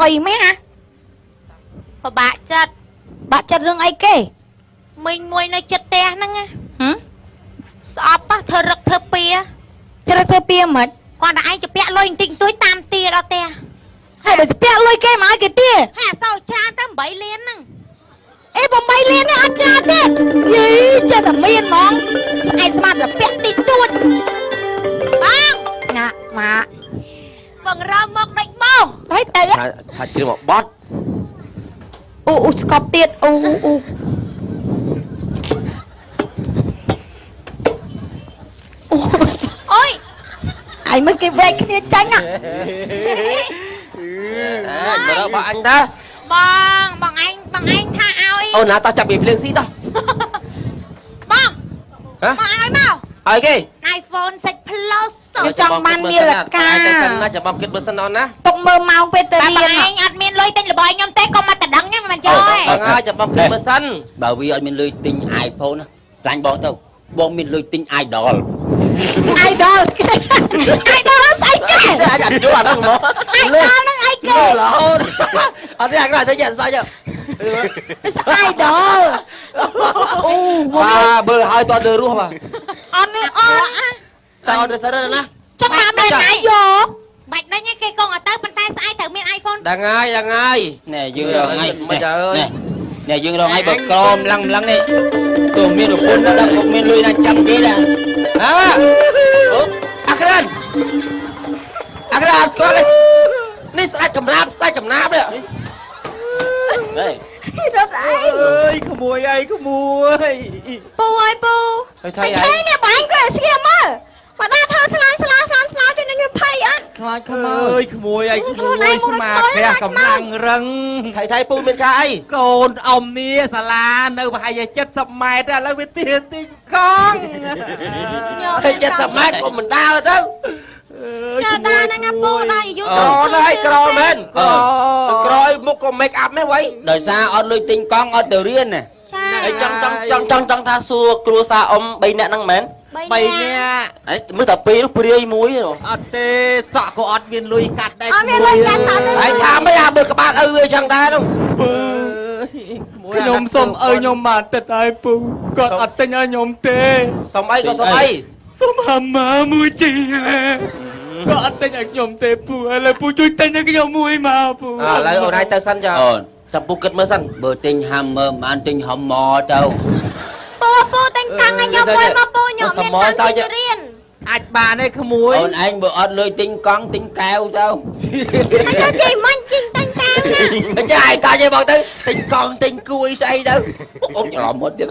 អុយមែនណា ពិបាកចិត្ត បាក់ចិត្តរឿងអីគេ មីងមួយនៅចិត្តផ្ទះហ្នឹងណា ហឹម ស្អប់ហ៎ធ្វើរឹកធ្វើពៀ ធ្វើធ្វើពៀមិន គាត់តែឯងจะពាក់លុយបន្តិចបន្តួចតាមទាដល់ផ្ទះ ហើយបើទៅពាក់លុយគេមកឲ្យគេទា ហើយអសោច្រើនទៅ8លានហ្នឹង អេ8លាននេះអត់ច្រើនទេយីចេះតែមានហ្មងស្អែកស្មានតែពាក់តិចតួច បង ណាម៉ាក់ បងរើមកដូចមក ទៅទៅ ថាថាជ្រាបមកបត់ អូអូស្កប់ទៀតអូអូអូ អូយ ឯងមិនគេវែកគ្នាចាញ់ណា អើមើលបើអញតា បងបងឯងបងឯងថាឲ្យ អូនណាតោះចាប់ពីភ្លើងស៊ីតោះ បង ហ៎ បងឲ្យមក ឲ្យគេ iPhone 6 Plus ខ្ញុំចង់បាននាឡិកា តែសិនណាចាំបងគិតមើលសិនអូនណា ទុកមើលម៉ោងពេលទៅ តែ រៀន បងឯងអត់មានលុយទិញរបស់ឲ្យខ្ញុំទេកុំមកតដឹងខ្ញុំមិនចូលទេ បងហើយចាំបងគិតមើលសិន បើវាអត់មានលុយទិញ iPhone ណាខ្លាញ់បងទៅបងមានលុយទិញ idol idol គេ idol ស្អីគេ អញអត់យល់អាហ្នឹងហ្មង idol ហ្នឹងអីគេ រហូតអត់ទេអាក្រក់ទៅយ៉ាងស្អី ស្ idol អូមក បាទមើលហើយតើរស់បាទ អត់នេះអត់ តើអត់ទៅសិនណា ចង់បានមែនណាយក បាច់ដេញឯងគេកងអត់ទៅប៉ុន្តែស្អែកត្រូវមាន iPhone ដឹងហើយដឹងហើយ ណែយើងរងថ្ងៃ មិនអើយ ណែណែយើងរងថ្ងៃបើក្រមឡើងម្លឹងនេះទោះមានប្រពន្ធដល់ក៏មានលុយណាចាំគេដែរ ហ៎អាក្រិនអាក្រិនអត់ស្គាល់ទេនេះស្ដាច់កំណាបស្ដាច់កំណាបនេះ ហេ រត់អី អើយក្មួយអីក្មួយ ពូអើយពូ ហើយថៃ តែ ឯង នេះបងក៏ស្គៀមមើលមកដល់ធ្វើស្លាស្លាស្លាស្លាទៅនឹងភ័យអត់ ខ្លាចខ្មោ អើ ច យក្មួយអីក្មួយស្មាព្រះកម្លាំងរឹង ថៃថៃពូមានការអី កូនអ៊ំនេះសាលានៅប្រហែលជា70ម៉ែត្រឥឡូវវាទាទីកង់ តែ70ម៉ែត្រក៏មិនដើរទៅ ចាតាហ្នឹងណាពូដល់យូរ ក្រណាស់ហើយក្រមែន ក៏ ក្រឲ្យមុខក៏ make up មែនវ៉ៃ ដោយសារអត់លុយទិញកង់អត់ទៅរៀនណា ចា ហើយចង់ចង់ចង់ចង់ចង់ថាសួរគ្រួសារអ៊ំ3នាក់ហ្នឹងមែន បីនាក់ ហើយមើលតែពីរនោះព្រាយមួយហ៎ អត់ទេសក់ក៏អត់មានលុយកាត់ដែរ អត់មានលុយកាត់សក់ទេ ហើយថាមិនអាបើក្បាលឪវាចឹងដែរនោះ ពូខ្ញុំសុំឲ្យខ្ញុំមកទឹកឲ្យពូគាត់អត់ទិញឲ្យខ្ញុំទេ សុំអីក៏សុំអី សុំហាម៉ាមួយជីគាត់អត់ទិញឲ្យខ្ញុំទេពូឥឡូវពូជួយទិញឲ្យខ្ញុំមួយមកពូ ឥឡូវអូនឯងទៅសិនចា អូន ចាំពូគិតមើលសិន បើទិញ Hammer មិនបានទិញ Hummer ទៅ ពូពូតែងតាំងឲ្យខ្ញុំមួយមកពូខ្ញុំមានតាំងទៅរៀន អាចបានទេក្មួយ អូនឯងបើអត់លុយទិញកង់ទិញកែវទៅ អត់ទៅជិះមិញជិះតែងតាំងណា ចាឯងតាចេះបងទៅទិញកង់ទិញគួយស្អីទៅ អូច្រឡំមកទៀត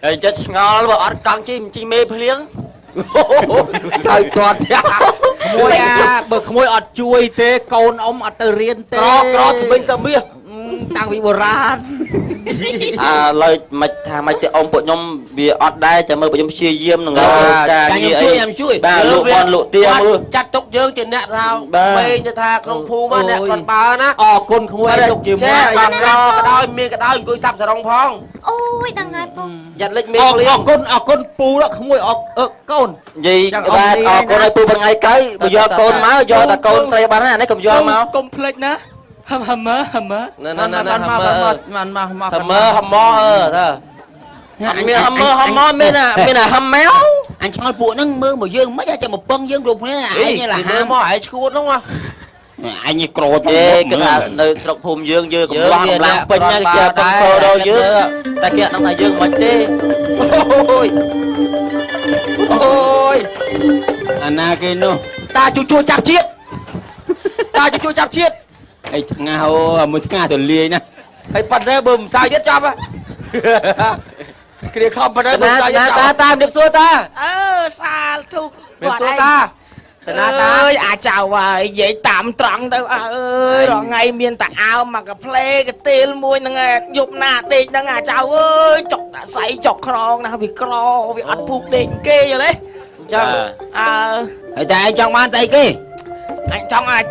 ហើយចិត្តឆ្ងល់បើអត់កង់ជិះមិនជិះមេភ្លៀង សើគាត់ ក្មួយអាបើក្មួយអត់ជួយទេកូនអ៊ំអត់ទៅរៀនទេ ក្រក្រថ្មិញសមាស តាំងពីបុរាណ អាឡើយមិនថាមិនទេអ៊ំពួកខ្ញុំវាអត់ដែរតែមើលពួកខ្ញុំព្យាយាមនឹងរកការ ចា ងារ ខ្ញុំជួយ អី ខ្ញុំជួយ បាទលក់បនលក់ទាមើល ចាត់ទុកយើងជាអ្នកថា បាទ ពេងទៅថាក្នុងភូមិអ្នកគាត់បើណា អរគុណក្មួយឲ្យទុកជាមួយ ចេះបាទក្រក៏ដោយមានក៏ដោយអង្គុយសាប់សរងផង អូយដឹងហើយពូ យ៉ាត់លិចមេ អរ ភ្លៀង អរគុណអរគុណពូដល់ក្មួយអរអឺកូន និយាយបាទអរគុណឲ្យពូមួយថ្ងៃក្រោយបើយកកូនមកយកតែកូនស្រីបានណាអានេះកុំយកមក កុំភ្លេចណាហាំហាម៉ាហាម៉ា ណែណែណែ មក ហាម មកមកមក ហាមើហាម៉អឺថា អត់មានហំមើហំម៉មានអាមានអាហំម៉ែវ អញឆ្ងល់ពួកហ្នឹងមើលមកយើងមិនអាចមកពឹងយើងគ្រប់គ្នាឯងឡាហា មើលមកឯងឈួតហ្នឹងមក អញក្រ ទេគឺថានៅស្រុកភូមិយើងយើងកំឡោះកម្លាំងពេញណាគេពឹងតដល់យើងតែគេអត់ដឹងថាយើងមិនទេ អូយអូយ អាណាគេនោះ តាជួជួចាប់ជាតិតាជួជួចាប់ជាតិ អីឆ្ងាអូមួយឆ្ងាទៅលាយណា ហើយប៉ាត់រើបើមិនសើទៀតចាប់គ្រាខំប៉ាត់រើបើ ណា មិនសើទៀត តា ចាប់ តាតាមរៀបសួរតា អឺសាលធុក មានសួរតាតាណាតា អើយអាចៅហើយនិយាយតាមត្រង់ទៅអើយរងថ្ងៃមានតាអើមមកកាផ្លេកាទេលមួយហ្នឹងឯងយប់ណាដេកហ្នឹងអាចៅអើយចុកដាក់សៃចុកក្រងណាវាក្រវាអត់ភូកដេកគេយល់ទេ អញ្ចឹង អើ ហើយតែឯងចង់បានស្អីគេ អញចង់អាច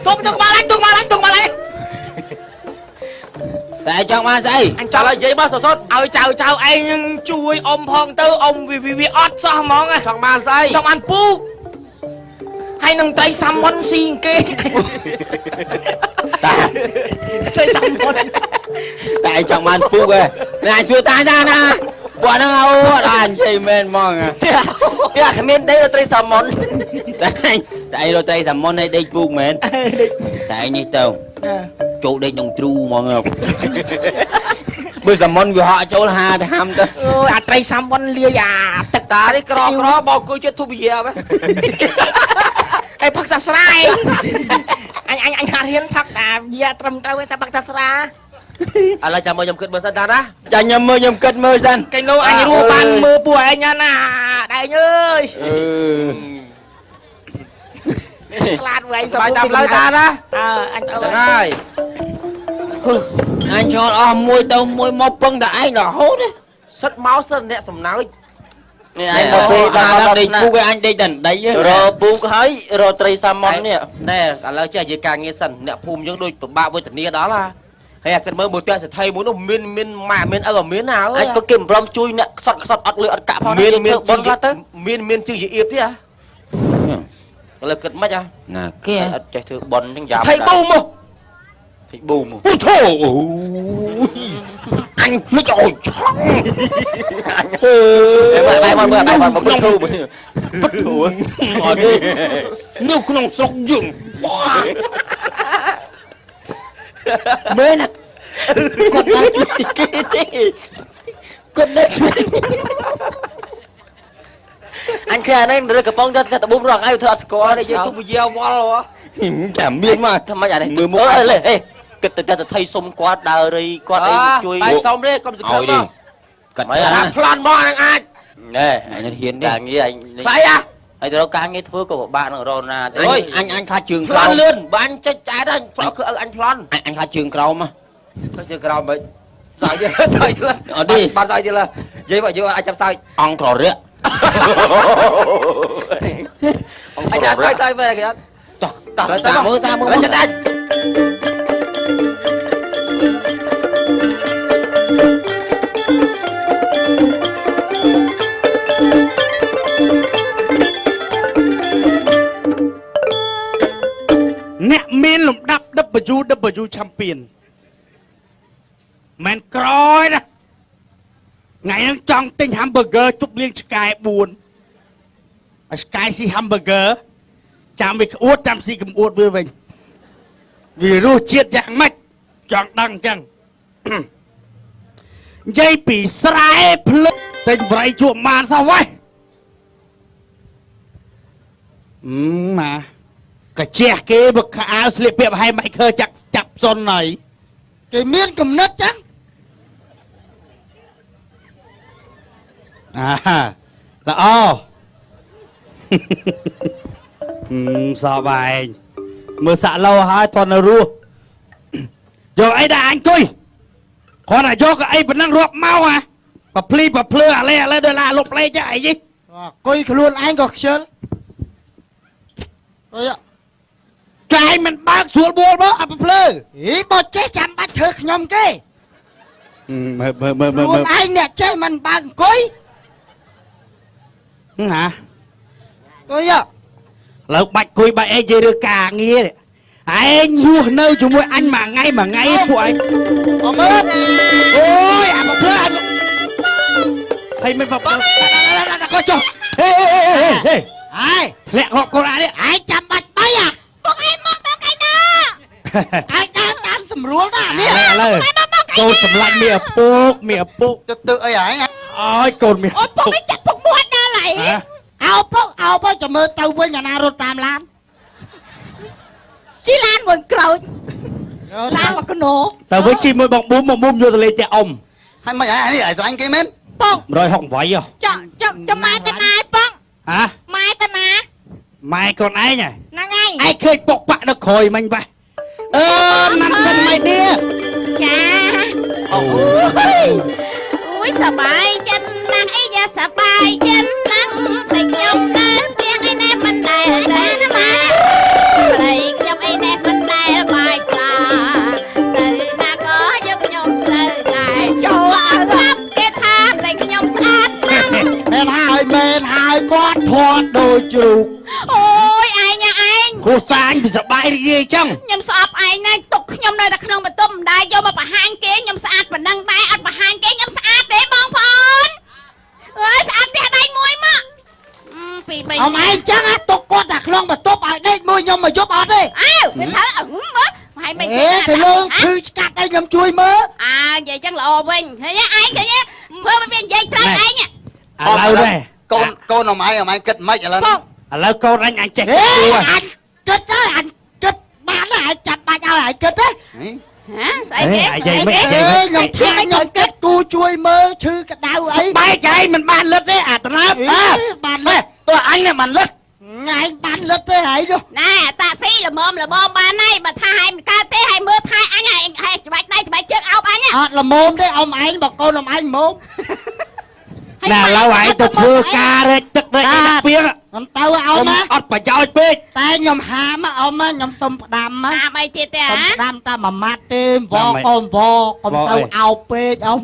ទុំទៅក្បាលអញទុំក្បាលអញទុំក្បាលអញ តែឯងចង់បានស្អី អញចង់ ឥឡូវនិយាយមកសុត ឲ្យចៅចៅឯងនឹងជួយអ៊ំផងទៅអ៊ំវាវាវាអត់សោះហ្មង ចង់បានស្អី ចង់បានពូក ហើយនឹងត្រីសាមុនស៊ីគេ តា ត្រីសាមុន តែឯងចង់បានពូកឯងណាជួយតាតាណាពួកហ្នឹងអូអត់អាចនិយាយមែនហ្មង គេគ្មានដេកត្រីសាមុន តែឯងតែឯងរកត្រីសាមុនឲ្យដេកពូកមែនតែឯងនេះទៅចូលដេកក្នុងទ្រូហ្មងបើសាមុនវាហក់ចូលហាទៅហាំទៅ អូយអាត្រីសាមុនលាយអាទឹក តានេះក្រក្របោកគួយចិត្តធូបយាបែ ឯផឹកតាស្រាយអញអញអញហារៀនផឹកអាយាត្រឹមត្រូវតែផឹកតាស្រា ឥឡូវចាំមើលខ្ញុំគិតមើលសិនតាណា ចាខ្ញុំមើលខ្ញុំគិតមើលសិន កៃឡូអញរស់បានមើលពួកឯងណាដែងអើយ អឺ ឆ្លាតវិញ បាយតាមផ្លូវតាណា អើអញទៅ ហ្នឹងហើយ អញចូលអស់មួយទៅមួយមកពឹងតែឯងរហូត សិតមកសិតអ្នកសំណើច នេះឯងដល់ពេលដល់ដេកពូកឯងអញដេកតែដី រពូកហើយរត្រីសាមុននេះ ណែឥឡូវចេះនិយាយការងារសិនអ្នកភូមិយើងដូចពិបាកវេទនាដល់ហ่าហើយអាគិតមើលមួយផ្ទះសេដ្ឋីមួយនោះមានមានម៉ាក់មានឪក៏មានណាអើ អញក៏គេមិនព្រមជួយអ្នកខ្សត់ខ្សត់អត់លុយអត់កាក់ផង មានមាន បុនខ្លះទៅ មានមានជើងជាអៀបទៀតហ่ะឥឡូវគិតមិនហ่ะ ណាគេ អត់ចេះធ្វើបុនចឹងយ៉ាប់ ថៃប៊ូមក ថៃប៊ូមក អូធូអញភ្លេចអោយឆង់អញហឺ បែបមើលបែបមើលពុទ្ធូពុទ្ធូ អត់ទេនៅក្នុងស្រុកយើងមែនគាត់ដល់ជួយគេទេគាត់ដល់ជួយ អញឃើញអានេះរើកំប៉ុងទៅតែប៊ូមរកឯងធ្វើអត់ស្គាល់ តែយើងទុបយាវល់ហ៎ ចាំមានមក ធ្វើម៉េចអានេះ មើលមុខ អើអេគិតទៅតែថៃសុំគាត់ដើររៃគាត់អីជួយ បាយសុំទេកុំសង្ឃឹមមក គាត់ អាប្លន់មកនឹងអាច ណែ អញហ៊ានទេ ការងារអញ ស្អីអា ហើយទៅរកការងារធ្វើក៏ពិបាកនឹងរកណាទេ អញអញអញខ្លាចជើងក្រោម ប្លន់លឿនបើអញចេចចែតអញប្លន់គឺឪអញប្លន់ អញអញខ្លាចជើងក្រោម ខ្លាចជើងក្រោមមិនសើចសើច អត់ទេ បានសើចទៀតឡើយនិយាយមកយើងអាចចាប់សើច អង្គរៈ អញចាប់សើចសើចមែនគេអត់ តោះ តោះ តាមមើលតាមមើល ចិត្តអាច អ្នកមានលំដាប់ WW Champion មិនក្រយណាថ្ងៃហ្នឹងចង់ទិញ hamburger ជប់លៀងឆ្កែ4ឲ្យឆ្កែស៊ី hamburger ចាំវាក្អួតចាំស៊ីកំអួតវាវិញវារសជាតិយ៉ាងម៉េចចង់ដឹងអញ្ចឹង និយាយពីស្រែភ្លឹកទិញប្រៃជក់បានសោះវ៉េះអឺម៉ាកាជះគេបើខោអាវស្លៀកពាក់ប្រហែលមិនឃើញចាក់ចាប់សុនហើយ គេមានកំណត់ចឹង អាល្អ សប្បាយមើលសាក់ឡូហើយតនៅរស់យកអីដាក់អញគុយគ្រាន់តែយកកៅអីប៉ុណ្ណឹងរាប់មកហ่ะប្រភ្លីប្រភ្លឺអាឡេអាឡេដុល្លារលុបលេខអីនេះ គុយខ្លួនឯងក៏ខ្ជិលអុយ កាយមិនបើកស្រួលបួលមកអាប្រភ្លឺ ហីបើចេះចាំបាច់ធ្វើខ្ញុំទេ មើលមើលមើលមើល ខ្លួនឯងអ្នកចេះមិនបើកអង្គុយ ហា អុយ ឥឡូវបាច់គុយបាច់អីនិយាយរឿងការងារនេះឯងរស់នៅជាមួយអញមួយថ្ងៃមួយថ្ងៃពួកឯង អមើល អូយអាប្រភ្លឺអញហើយមិនប្រភ្លឺក៏ចុះហេហេហេហេ ហើយ ធ្លាក់រាប់កូនអានេះ ឯងចាំបាច់បីអា បងឯងមកបងឯងណា ឯងដើរតាមស្រួលណានេះ ឥឡូវកូនសម្លាញ់មានឪពុកមានឪពុក ទៅទៅអីឯង អើយកូនមាន អូយបងឯងចាក់ពុកមាត់ដល់ហើយ ហ៎ អោពុកអោពុកចាំមើលទៅវិញអាណារត់តាមឡាន ជីឡានមួយក្រូចឡានមកកណោ តើវិញជិះមួយបងប៊ុំបងប៊ុំយកទៅលេងតែអ៊ំ ហើយមិនឯងនេះឯងស្លាញ់គេមែន បង 168ហ៎ ចចចម៉ែតាណាឯងបង ហ៎ ម៉ែតាណា ម៉ែកូនឯងហ៎ ហ្នឹងហើយ ឯងឃើញពុកប៉ាក់នៅក្រោយមិញបាអឺណាន់សិនមិននេះ ចា អូ អូយសបាយចិត្តណាស់អីយ៉ាសបាយចិត្តណាស់តែខ្ញុំនៅផ្ទះឯនេះមិនដែលទៅណាប្តីខ្ញុំអីនេះមិនដែលបាយខ្លាទៅណាក៏យកខ្ញុំទៅតែចូលអត់ស្រាប់គេថាប្តីខ្ញុំស្អាតណាស់ មែនហើយមែនហើយគាត់ ធាត់ដូចជ្រូក អូយឯង រីករាយចឹង ខ្ញុំស្អប់ឯងណាទុកខ្ញុំនៅតែក្នុងបន្ទប់មិនដែរយកមកបង្ហាញគេខ្ញុំស្អាតប៉ុណ្ណឹងដែរអត់បង្ហាញគេខ្ញុំស្អាតទេបងប្អូនអើយស្អាតផ្ទះដៃមួយមកពីរបី អមឯងចឹងទុកគាត់តែក្នុងបន្ទប់ឲ្យដេកមួយខ្ញុំមកយប់អត់ទេ អើវាត្រូវមើលហើយមិន ទេទៅលើឈឺឆ្កាត់អីខ្ញុំជួយមើល អើនិយាយចឹងល្អវិញឃើញឯងឃើញធ្វើមិនវានិយាយត្រូវឯង ឥឡូវនេះ កូនកូនអមឯងអមឯងគិតម៉េចឥឡូវ ឥឡូវកូនអញអញចេះ គិតអញគិតហើយអញគិតបានហើយចាប់បាច់ឲ្យឯងគិតទេ ហ៎ស្អីគេ ខ្ញុំឈឺខ្ញុំគិតគូជួយមើលឈឺក្តៅអី បែកឯងមិនបានលិតទេអាត្រើប បានលិត តើអញនេះបានលិត ថ្ងៃបានលិតទេហើយនោះ ណែតាក់ស៊ីល្មមល្មមបានហើយបើថាឲ្យមិនកើតទេឲ្យមើលថែអញឲ្យច្បាច់ដៃច្បាច់ជើងអោបអញ អត់ល្មមទេអមឯងបើកូនអមឯងល្មម ណែឥឡូវឯងទៅធ្វើការរែកទឹករែកអីដាក់ពីង ខ្ញុំទៅអម អត់ប្រយោជន៍ពេក តែខ្ញុំហាមអមខ្ញុំសុំផ្ដាំ ហាមអីទៀតទេ សុំផ្ដាំតែមួយម៉ាត់ទេវកអមវកកុំទៅអោបពេកអម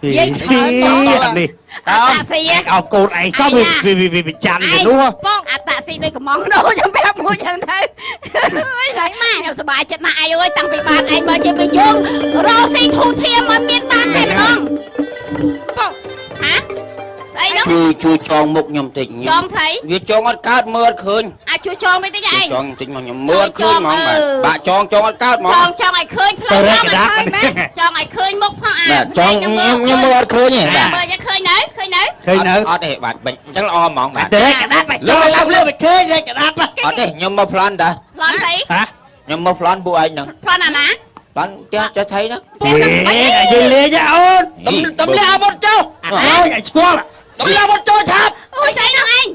និយាយច្រើននេះ តាក់ស៊ី អោបកូនឯងសោះវាវាចាំទៅនោះ បងអាតាក់ស៊ីដូចកំងនោះខ្ញុំប្រាប់មួយចឹងទៅអើយម៉ែខ្ញុំសប្បាយចិត្តណាស់ឯងអើយតាំងពីបានឯងមកជាពីយើងរកស៊ីធូធាមិនមានបានទេម្ដងបងហ៎ស្អីនោះ ជួយចងមុខខ្ញុំតិច ចងថៃ វាចងអត់កើតមើលអត់ឃើញ អាចជួយចងមិនតិចឯង ចងតិចមកខ្ញុំមើលអត់ឃើញហ្មងបាទបាក់ចងចងអត់កើតហ្មង ចងចងឲ្យឃើញផ្លូវចងឲ្យឃើញមែនចងឲ្យឃើញមុខផងអា បាទចងខ្ញុំខ្ញុំមើលអត់ឃើញទេបាទ មើលឲ្យឃើញនៅឃើញនៅ ឃើញនៅ អត់ទេបាទអញ្ចឹងល្អហ្មងបាទ តែរែកក្តាប់ចងឡើងលើមិនឃើញរែកក្តាប់ អត់ទេខ្ញុំមកប្លន់តា ប្លន់ស្អី ហ៎ ខ្ញុំមកប្លន់ពួកឯងហ្នឹង ប្លន់អាណា ប្លន់ផ្ទះចេះថៃហ្នឹង ហេនិយាយលេងអូន តំលាអាវុធចូល អើយឲ្យស្គាល់ តំលាអាវុធចូលឆាប់ អូយស្អីហ្នឹងឯង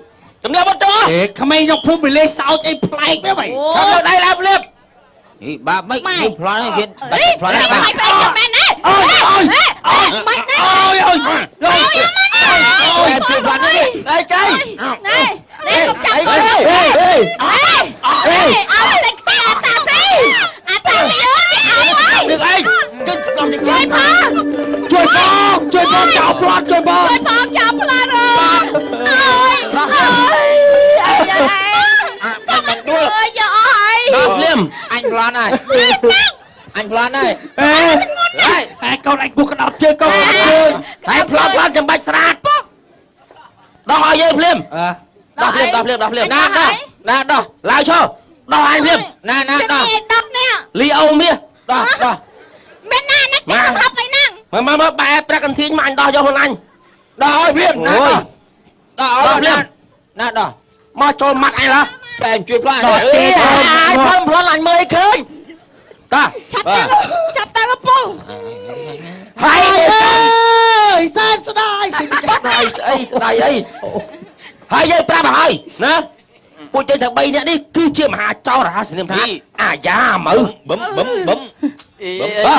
តំលាអាវុធចូល អេក្មេងក្នុងភូមិវាលេសោចអីប្លែកមែនបី ឆាប់លើដៃឡើងភ្លាម អីបាមិនខ្ញុំប្លន់ហ្នឹងវាប្លន់ បា បាទ ក់ខ្ញុំមែនណា អូយអូយ អូយមិនណា អូយអូយ អូយ អូយជួយប្លន់នេះ អីកៃ ណែណែកុំចាប់កូន អី អេអេអោតែខ្ទេអាតាស៊ីអាតាស៊ីអើយវាអោហើយ នឹងឯងជិះស្គម ជួយផង ជួយបងជួយបងចោលប្លន់ជួយបង ជួយផងចោលប្លន់អើយអើយអីយ៉ា បាច់ដួល អើយយកអស់ហើយ ដល់ភ្លាម អញប្លន់ហើយអញប្លន់ហើយ អេ ហើយ តែកូនឯងពុះក្តោបជើងកូនក្តោបជើង ហើយប្លន់ប្លន់ចាំបាច់ស្រាតដោះឲ្យយើងភ្លាម អើ ដោះភ្លាមដោះភ្លាមដោះភ្លាមណាដោះណាដោះឡើងឈរដោះឲ្យភ្លាម ណាណាដោះ ដោះនេះ លីអូមាស ដោះដោះ មានណាណាចាំហប់អីហ្នឹង មើលមើលមើលបែប្រាក់កន្ធាញមកអញដោះយកខ្លួនអញ ដោះឲ្យភ្លាមណាដោះដោះឲ្យភ្លាមណាដោះ មកចូលម៉ាត់អញឡា តែជួយប្លន់ អេអាយប្លន់ប្លន់អញមើលអីឃើញតា ឆាប់ទៅឆាប់ទៅកំពុង ហើយ អើយសែនស្ដាយ ស្ដាយស្អីស្ដាយអីហើយយើងប្រាប់ឲ្យហើយណាពួកយើងទាំង3នាក់នេះគឺជាមហាចោររហស្សនាមថាអាយ៉ាមើ បឹមបឹមបឹម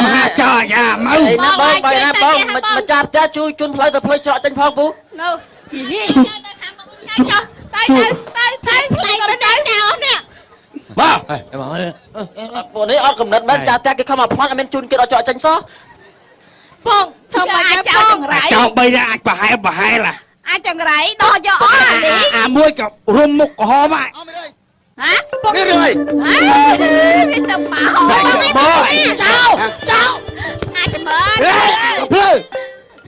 មហាចោលយ៉ាមក អីណាបងបើណាបងមកចាប់ផ្ទះជួយជន់ផ្លូវទៅផ្លូវច្រកចេញផងពូ នោះទៅខាងមុខចុះទៅទៅទៅផ្លែកទៅចោលនេះ បាទ ពួកនេះអត់កំណត់មែនចាស់ផ្ទះគេខំមកប្លន់អត់មានជូនគេដល់ច្រកចេញសោះ បងធ្វើមកចោលចង្រៃ ចោលបីដែរអាចប្រហែលប្រហែល អាចចង្រៃដោះយកអស់នេះ អាមួយក៏រុំមុខក្រហម ហ៎បង នេះរឿងអី ហ៎វាទៅមក បង ចោលចោល អាចមើល ហេភ្លើ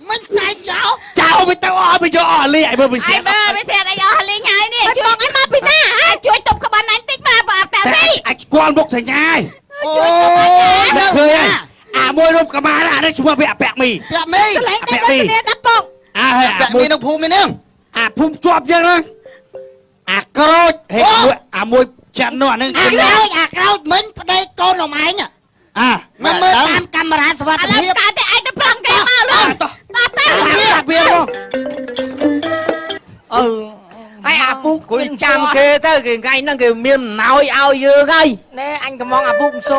មិនស្អែកចោល ចោលវាទៅអស់វាយកអស់លីឲ្យមើលវា អ សៀ ញមើលវាស្អាតអីអស់លីងហើយនេះជួយបងអញមកពីណាហ៎ជួយទប់ក្បាន់អញតិចបាទបើអត់តែ តែ ទី អាចស្គាល់មុខសញ្ញាឯង ជួយទប់អញណា ឃើញហើយអាមួយរុំក្បាលអានេះឈ្មោះវាអពាក់មី ពាក់មី កន្លែងតែដូចគ្នាតាបង អាហើយ ពាក់ អាមួយ មីនៅភូមិនេះ អាភូមិជាប់យ៉ាងហ្នឹងអាក្រូចហេអាមួយចាន់នោះអាហ្នឹង អាក្រោចអាក្រោចមិញប្តីកូនអមឯង អា មកមើលតាមកាមេរ៉ាសុវត្ថិ ឥឡូវ ភាព កើតតែឯងទៅប្រងគេមកលុះ តោះ តាទៅ វាមក អឺ ហើយអាពូ គួយចាំគេទៅគេថ្ងៃហ្នឹងគេមានអំណោយឲ្យយើងហើយ ណែអញកំងអាពូមិនស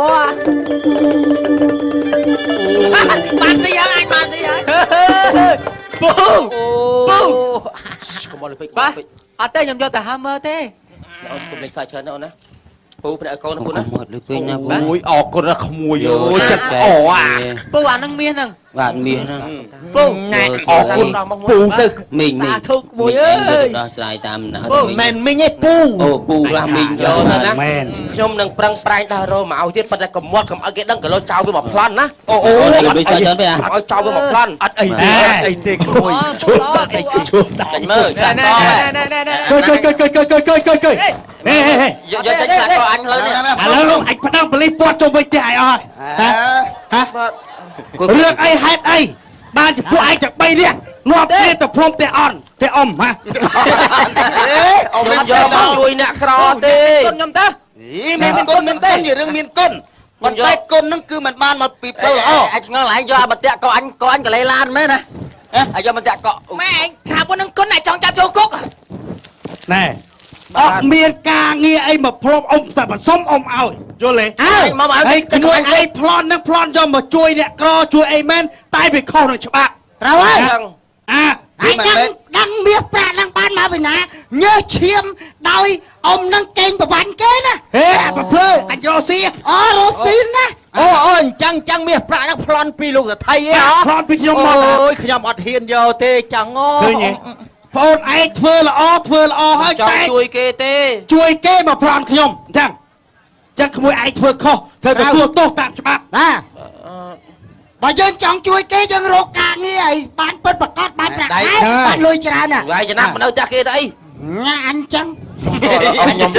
បានស៊ីហើយអញបានស៊ីហើយ ពូពូ កុំអត់ពេក បាទអត់ទេខ្ញុំយកតែហាមើទេ អូនកុំលេងសើចច្រើនណាអូនណាពូភ្នាក់កូនពូណា កុំអត់លឺពេកណាពូ អូយអរគុណណាស់ក្មួយអូយចិត្តអូអា ពូអានឹងមាសហ្នឹង បាទមាសហ្នឹង ពូ ណែ អរគុណដល់មក ពូទៅ មីងមីង សាធុក្មួយអើយ ដោះស្រាយតាមណា ពូមិនមីងទេពូ អូពូខ្លះមីង យកទៅណា មែន ខ្ញុំនឹងប្រឹងប្រែងដោះរោមកឲ្យទៀតប៉ុន្តែកុំមាត់កុំឲ្យគេដឹងក៏លោចោលវាមកប្លន់ណា អូអូ អូនេះដូចច្រើនពេកអា ឲ្យចោលវាមកប្លន់ អត់អីទេអត់អីទេក្មួយ ជួយអី ជួបតែ ចាញ់មើលចាញ់ត ណែណែណែ កុយកុយកុយកុយកុយកុយកុយហេហេហេ យកយកចេញសាក់កអញលើនេះ ឥឡូវលោកអញផ្ដាំប៉ូលីសពាត់ជុំវិញផ្ទះឯងអស់ហ៎ហ៎រឿងអីហេតុអីបានចំពោះឯងទាំង3នាក់នាំគ្នាទៅព្រមផ្ទះអន់ផ្ទះអ៊ំហ៎ អេអម ខ្ញុំយកមកជួយអ្នកក្រទេ គុណខ្ញុំតើ អីមានគុណមានគុណជារឿងមានគុណប៉ុន្តែគុណហ្នឹងគឺមិនបានមកពីផ្លូវល្អ អញឆ្ងល់ឯងយកអាមតិកអញកអញកលេឡានមែនណាអញយកមតិក ម៉ែឯងថាប៉ុណ្្នឹងគុណឯងចង់ចាប់ចូលគុក ណែអត់មានការងារអីមកព្រមអ៊ំតែបន្សុំអ៊ំឲ្យយល់ទេ អើ មកមក ហើយក្មួយឯងប្លន់នឹងប្លន់យកមកជួយអ្នកក្រជួយអីមែនតែវាខុសនឹងច្បាប់ ត្រូវហើយ អា ឯងដឹងដឹងមាសប្រាក់នឹងបានមកពីណាញើសឈាមដោយអ៊ំនឹងកេងប្រវ័ញ្ចគេណា ហេអាប្រភ្លើអញរកស៊ី អូរស់ស៊ីនណា អូអូអញ្ចឹងចឹងមាសប្រាក់ហ្នឹងប្លន់ពីលោកសថីហ៎ ប្លន់ពីខ្ញុំមក អូយខ្ញុំអត់ហ៊ានយកទេចឹងអូ ឃើញទេបងអូនឯងធ្វើល្អធ្វើល្អហើយ ចង់ តែ ជួយគេទេ ជួយគេមកប្លន់ខ្ញុំអញ្ចឹងអញ្ចឹងក្មួយឯងធ្វើខុសត្រូវទទួលទោសតាមច្បាប់ ណាបើយើងចង់ជួយគេយើងរកការងារឲ្យបានពិតប្រាកដបានប្រាក់ខែបានលុយច្រើនណា វាយចំណាប់នៅផ្ទះគេទៅអី ញ៉ាអញចឹង ខ្ញុំ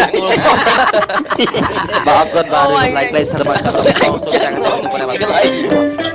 បាទអរគុណបាទរឿងឡៃក្លេសរបស់ខ្ញុំសូមចាំងសូមប៉ុណ្ណេះបាទ